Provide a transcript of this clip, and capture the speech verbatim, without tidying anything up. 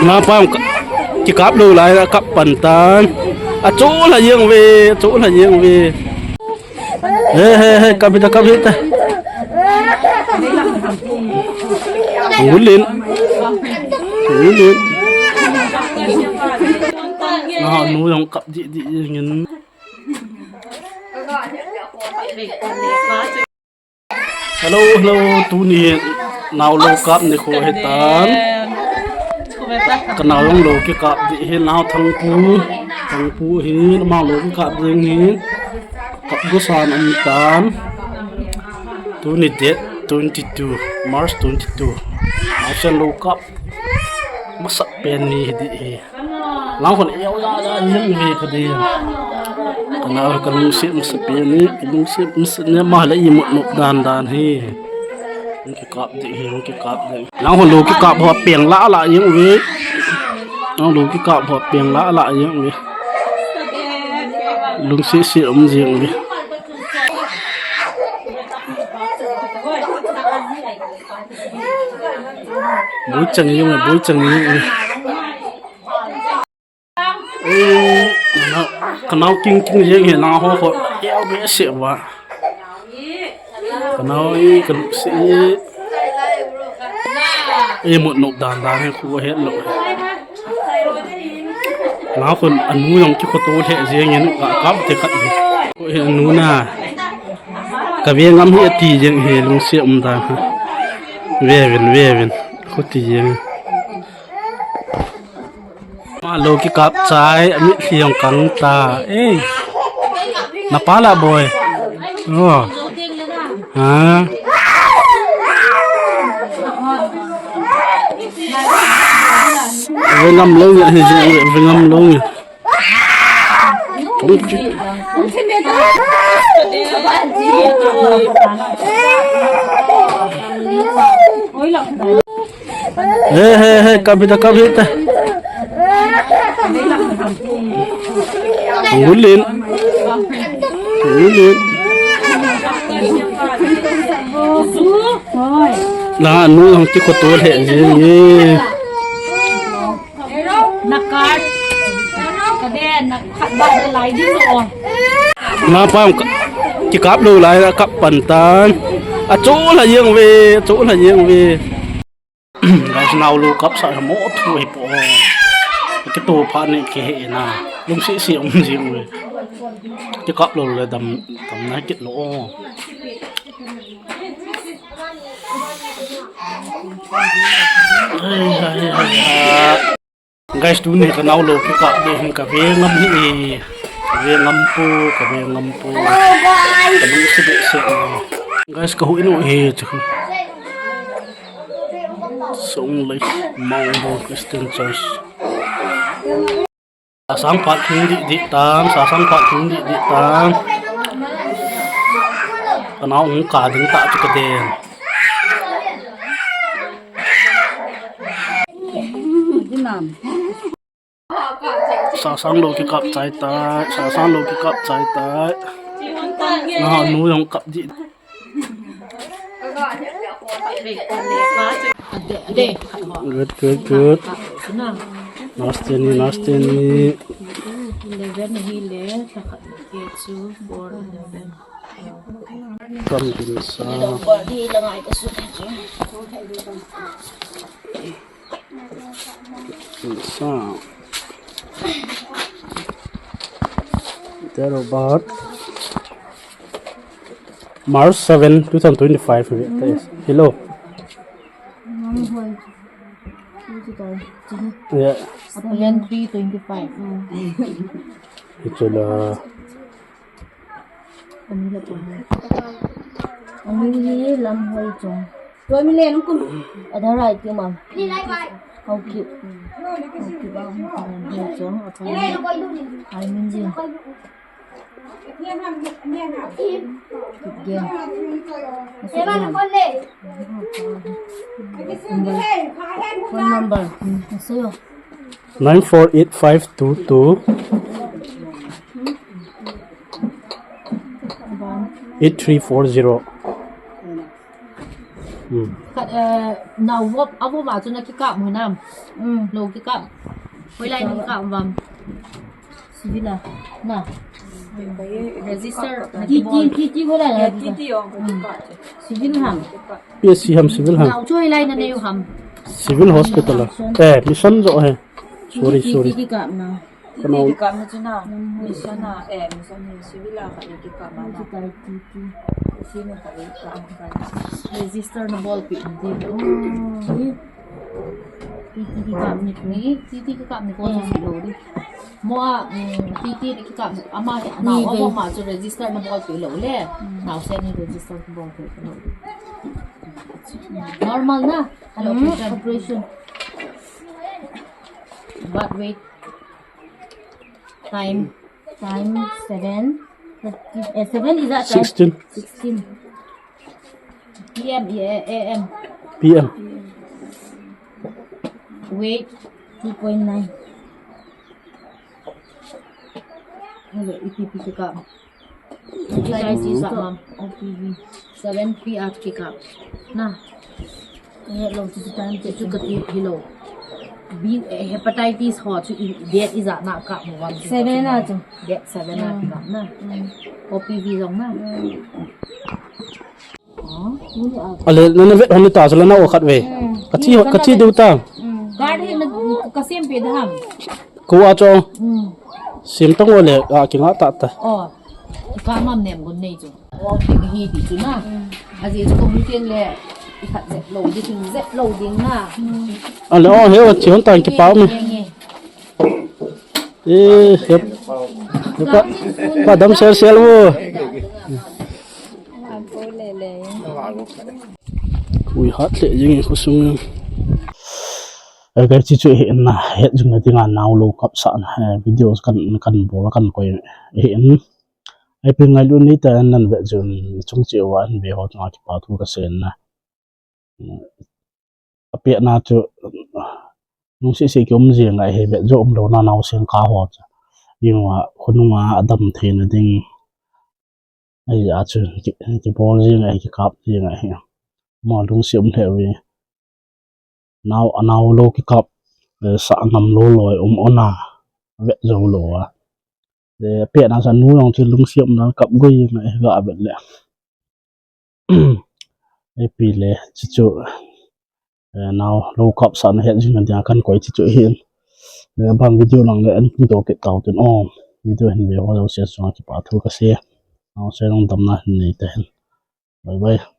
Napa ka, kikap lou lai a kap pan tan. Achu la jeng ve, achu la jeng ve. He, he, he, kap hita, kap hita. Ngulin. Ngulin. Nanu jong kap di, di, ngin. Hello, hello, tuni nao lou kap nikho hitan. Kanao jong lou kikap di hi, nao Thangpu, Thangpu hi, ama lou kikap ding hi. Kap gosan um tan. Tuni date twenty-two, March twenty-two. Naosen lou kap masapen ni hi di hi. Nao khun eo ja ja jeng ve kati. Kanao kalungset masapen ni, kalungset masapen ni, ama le imut nop dan dan hi. Hung kikap di hi, hung kikap di. Nao khun lou kikap ho peng la la jeng ve. Nao lou kikap ho peng la la jeng ve. Lungset set um jeng ve. Boi chang jeng ve, boi chang jeng ve. Ei, kanao, kanao king king jeng hi nao ho ho. Eo be se wa. Kanao ei, kalungset ei. Imut nop dan dan hi khu het lou. Nao khun anu jong kikhoto lheh jeng in ka kap te khat ni. Khu hi anu na. Ka ve ngam hi ati jeng hi lungset um dan ha. Ve vin, ve vin. Khu ti jeng. Ama lou kikap chai, amit lhi jong kang ta. Ei. Napa la boi. Oh. Ha. Ve ngam lou ni, ve ngam lou ni. He, he, he, kap hita, kap hita. Ngulin. Ngulin. Nanu jong kikhoto lheh jeng e. Na card. Ka den, na khat ba na lai ding lo. Napa ka, kikap lou lai a kap pan tan. Achu la jeng ve, achu la jeng ve. Guys, nao lou kap sa mo thu hi po. Kito pha ni kihe na. Lungset set um jeng ve. Kikap lou le dam, dam na kit lou. Ai, ai, ai, ai. Guys, tuni kanao lou kikap di hin ka ve ngam hi e. Ka ve ngam pu, ka ve ngam pu. Ka lungset behseh. Guys, ka hu in u hi chu. Songlei Mount Christian Church. Sasang phat hung di di tan, sasang phat hung di di tan. Kanao hung ka ding ta chu ka den. Sasang lou kikap chai tai, sasang lou kikap chai tai. Nanu jong kap di. Good, good, good. Nasteni, nasteni. Eleven hi le, three, two, four, eleven. Kam din sa. Sa. There about March seven, two thousand twenty-five. Hello. Yeah. Eleven three twenty-five. Ito la. Ani la pa. Ani hi Lamhoi Chong. Tua mi le nung kun. Ada rai ti ma. Haokip. Haokip a Lamhoi Chong. Apa ni? Ai min jing. Kip gen. Masuk nam. Phone number. Hmm, masuk yo. Nine four eight five two two eight three four zero. Hmm. Khat, eh, nao vop, a vop a chu na kikap mu nam. Hmm. Lo kikap. Hoilai na kikap vam. Civil a. Na. Register na T T, kibol. T T hoilai na. T T ong ko kikap. Civil ham. P S C ham, civil ham. Nao chu hoilai na neiu ham. Civil hospital a. Eh, mission jo he. Sorry, sorry. Kikap na. Kano. Kikap na chu na. Mission a, eh, mission a, civil a khat kikap na. Kikap T T. Sino khat kikap na. Register na bolpeh di. Oh. T T kikap ni ko. Ni, T T kikap ni ko, eh, lo di. Mo a, mm, T T kikap ni, ama, ni, ama, ni. Ama chu register na bolpeh lou le. Mm. Nao sen ni register na bolpeh lou. Normal na. Hello, mm, operation. Operation. But wait. Time. Time seven. Thirty, eh, seven is that time? Sixteen. Sixteen. P M, eh, A M. P M. Weight, two point nine. Hello, ipi ipi kikap. Hepatitis a, ma'am. O P V. Seven P R kikap. Na. Hello, chu chu time chu kati hilou. B, eh, hepatitis ho chu i, date ijat na kap mo vam. Seven a chu. Date seven a kikap na. Mm. O P V jong na. Mm. Ale, nana vet hon ta, chu la na o khat ve. Mm. Kachi, kachi diu ta. Mm. Card hi na, kasempeh da ham. Ko a chu. Mm. Sem tang o le, a kinga ta ta. Oh. Ka mam nem gon nei chu. O, ti hi ti chu na. Mm. Ajeh chu ko mu ken le, i khat jep lou ding, jep lou ding na. Mm. Ale, o, he o, chi hon tan kipah me. Nge, nge. Eh, yep. Yep. Pa dam sel sel wo. Ui, hat le jing khosung. Eh, ka chi chu hi na, het jing na dinga nao lo kap sa na, eh, videos kan, kan bol kan koi hi. Ai pe ngailu nei ta nan vet jun chung che wa an ve ho chunga kipa thu ka sei na. Apet na chu, lungset set kium jing ahi, vet jo umlou na naosen ka ho chu. Jing uva, khonung a adam theina ding. Ahi a chu, ki, kibol jing ahi, kikap jing ahi. Mo lungset um lheh uve. Nao, anao lou kikap, eh, sa ngam lou loi um ona, vet jou lou a. Eh, apet na sa nu jong chu lungset um na kap goi jing ahi ga vet le. Ipi le, chuchu, eh, nao lou kap sa na het jing na dia kan koi chuchu hin. Eh, bang video lang le an kin to kit tau tin o. Video hin ve ho lou se sunga kipa thu ka sei. Nao se long dam na hin nei ta hin. Bye bye.